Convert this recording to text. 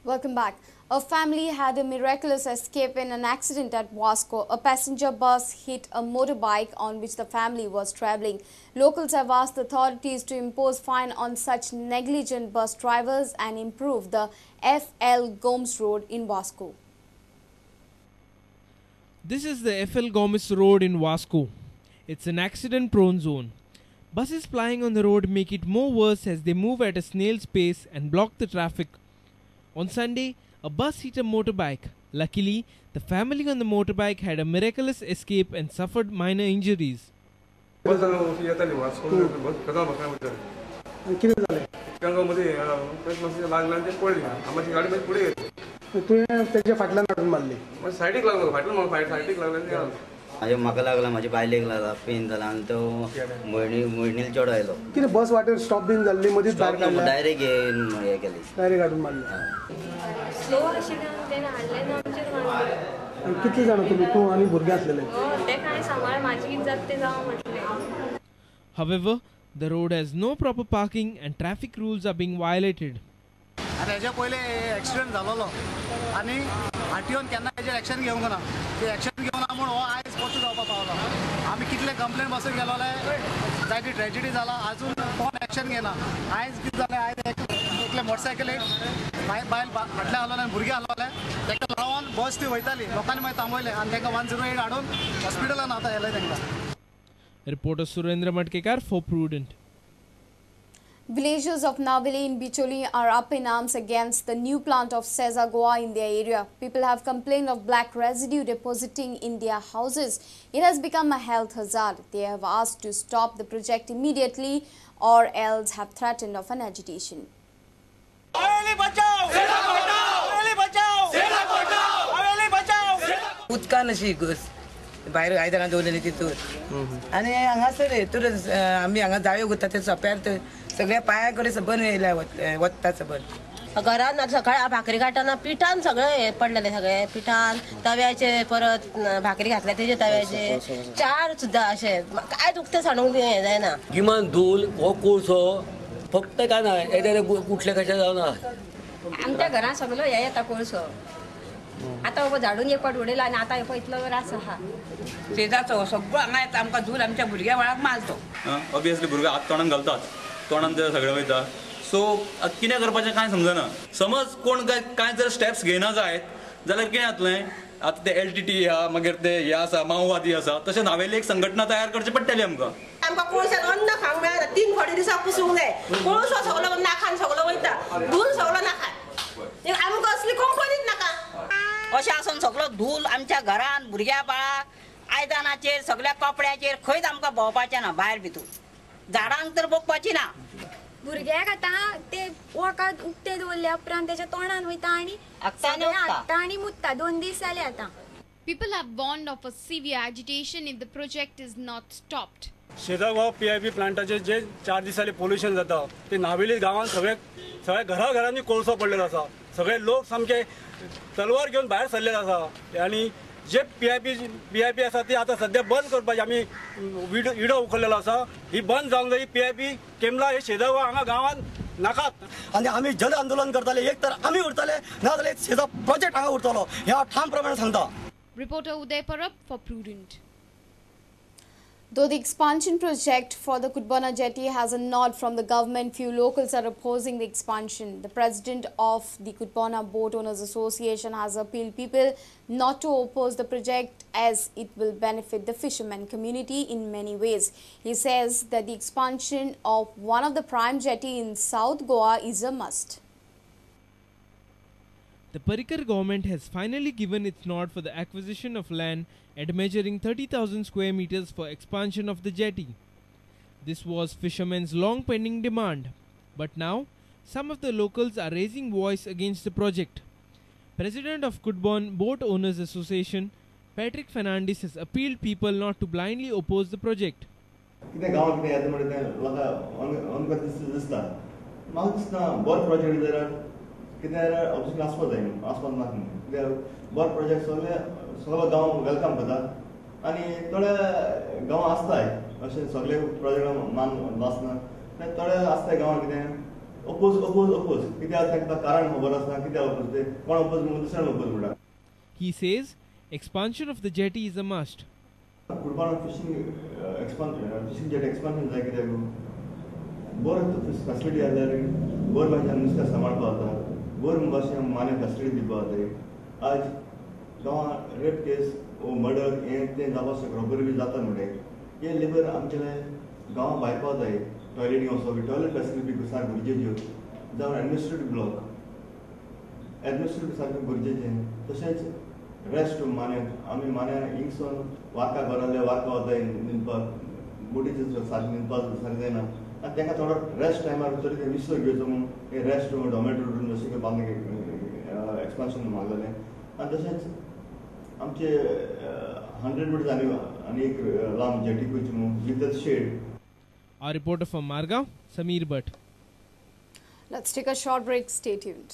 Welcome back. A family had a miraculous escape in an accident at Vasco. A passenger bus hit a motorbike on which the family was traveling. Locals have asked the authorities to impose fine on such negligent bus drivers and improve the F.L. Gomes Road in Vasco. This is the F.L. Gomes Road in Vasco. It's an accident-prone zone. Buses plying on the road make it more worse as they move at a snail's pace and block the traffic. On Sunday, a bus hit a motorbike. Luckily, the family on the motorbike had a miraculous escape and suffered minor injuries. म्हाका लागला म्हाज्या बायलेक लागला pen जाला आनी तो भयणील चेडो आयलो. कितें बस वाटेर स्टॉप बीन जाल्ली मदींच भायर काडली डायरेक्ट हे केली डायरेक्ट हाडून मारली. स्लो आशिल्ल्यान तेणें हाडलें ना आमचेर मारलें. कितले जाणां तुमी तूं आनी भुरगें आसलेले? तेका हांवें सांबाळ म्हाजी कितें जाता तें जावं म्हटलें. However, the road has no proper parking and traffic rules are being violated. आनी हेज्या पयलीं एक्सिडंट जालोलो आनी आरटीओन केन्ना हेजेर एक्शन घेवंक ना. ते एक्शन घेवना म्हूण हो आयज परतो जावपाक पावलो. आमी कितले कंप्लेन बसून गेलोले, जायती ट्रेजिडी जाला, आजून कोण एक्शन घेना. आयज कितें जालें, आयज एकले मोटरसायकलीक बायल फाटल्यान आसलोले आनी भुरगीं आसलोले, ताका लावन बस ती वयताली, लोकांनी मागीर थांबयलें आनी तांकां 108 हाडून हॉस्पिटलान आतां व्हेलें तांकां. Reporter Surendra Matkekar for Prudent. Villagers of Naveli in Bicholi are up in arms against the new plant of Sesa Goa in their area. People have complained of black residue depositing in their houses. It has become a health hazard. They have asked to stop the project immediately or else have threatened of an agitation. भायर आयदनां दवरलेली तितूर आनी हांगासर हितूर आमी हांगा जाळयो गुता ते सोंप्यार सगळ्या पांया कडेन सबंद येयल्या वता सबंद. घरान सकाळी भाकरी काडटना पिठान सगळें हें पडलेलें, सगळें पिठान तव्याचे परत भाकरी घातल्या तेजे तव्याचे चार सुद्दां अशें कांय दुखतें सांडूंक हें जायना. गिमान धूल हो कोळसो फक्त काय ना येदे कुठले कशें जावना. आमच्या घरान सगळो हें येता कोळसो. आतां झाडून एक पाट उडयला आनी आतां पळय इतलो रास आहा. शेजाचो सगळो हांगा येता आमकां धूल आमच्या भुरग्या वेळाक मारतो. ऑब्वियसली भुरगे हात तोंडान घालतात, तोंडान ते सगळें वयता. सो आतां कितें करपाचें कांय समजना. समज कोण काय कांय जर स्टेप्स घेयना जायत जाल्यार कितें जातलें, आतां ते LTT आहा, मागीर ते हे आसा माओवादी आसा, तशें नावेली एक संघटना तयार करची पडटली आमकां. आमकां कोळशान अन्न खावंक मेळना, 3 फावटी दिसाक पुसूंक जाय. कोळसो सगळो नाखान सगळो वयता, धूल सगळो नाखान. आमकां असली कंपनीच नाका. अशें आसून सगळो धूल आमच्या घरान भुरग्या बाळाक आयदनाचेर सगळ्या कपड्याचेर खंयच आमकां भोंवपाचें ना भायर भितर. झाडांक तर भोगपाची ना. भुरग्याक आतां ते वखद उक्तें दवरल्या उपरांत तेच्या तोंडान वयता आनी हाडटा आनी मुत्ता. 2 दीस जाले आतां. People have warned of a severe agitation if the project is not stopped. Sheza Goa PIB प्लांटाचे जे 4 दिसांनी पोल्युशन जाता ते नावेली गांवांत सगळे सगळ्या घराघरांनी कोळसो पडलेलो आसा. सगळे लोक सामके तलवार घेवन भायर सरलेले आसा आनी जे PIP आसा ती आतां सद्या बंद करपाची आमी विडो उखल्लेलो आसा. ही बंद जावंक जाय. PIP Kemla हे शेजा गोवा हांगा गांवांत नाकात. आनी आमी जल आंदोलन करताले, एक तर आमी उरतले ना जाल्यार शेजा प्रोजेक्ट हांगा उरतलो हें हांव ठाम प्रमाणे सांगता. Reporter Uday Parab for Prudent. Though the expansion project for the Cutbona jetty has a nod from the government, few locals are opposing the expansion. The president of the Cutbona Boat Owners Association has appealed people not to oppose the project as it will benefit the fishermen community in many ways. He says that the expansion of one of the prime jetty in South Goa is a must. The Parrikar government has finally given its nod for the acquisition of land at measuring 30,000 square meters for expansion of the jetty. This was fishermen's long pending demand. But now, some of the locals are raising voice against the project. President of Cutbona Boat Owners Association, Patrick Fernandez, has appealed people not to blindly oppose the project. कितें जाल्यार objection आसपाक जाय न्हू, आसपाक नाका न्हू. कित्याक बरो प्रोजेक्ट सगळे सगळो गांव welcome करता आनी थोडे गांव आसताय अशें सगळे प्रोजेक्ट मान आसना, थोडे आसताय गांवांत कितें अपोज अपोज अपोज कित्याक तांकां कारण खबर आसना कित्याक अपोज ते कोण अपोज म्हणून दुसऱ्यान अपोज म्हणटा. He says expansion of the jetty is a must. Cutbona fishing fishing jetty expansion जाय कित्याक बरो फॅसिलिटी आसल्यार बरे भाशेन नुस्तें सांबाळपा जाता, बरे भाशेन मान्य फॅसिलिटी दिवपा जाता. आज गांवां रेप केस वो मर्डर हें तें जावपाक शकता, रोबरी बी जाता म्हणटाय हे लेबर आमचेले गांवां भायर पावताय. टॉयलेटींग वचप, टॉयलेट फॅसिलिटी सारक्यो गरजेच्यो, जावं एडमिनिस्ट्रेटीव ब्लॉक एडमिनिस्ट्रेटीव सारकें गरजेचें. तशेंच रेस्ट रूम मान्य आमी मान्या हिंगसून वार्का घराले वार्का वताय न्हिदपाक, बोटीचेर सारकें न्हिदपाक सारकें जायना आनी तांकां थोडो रेस्ट टायमार तरी ते विसव घेवचो म्हणून हे रेस्ट रूम डॉमेटरी रूम जशें बांदून एक्सपान्शन मागलेलें. आनी तशेंच आमचे 100 मिटर्स आनी आनी एक लांब जेटी करची म्हणून with the shade. Our reporter from Margao, Sameer Bhatt. Let's take a short break. Stay tuned.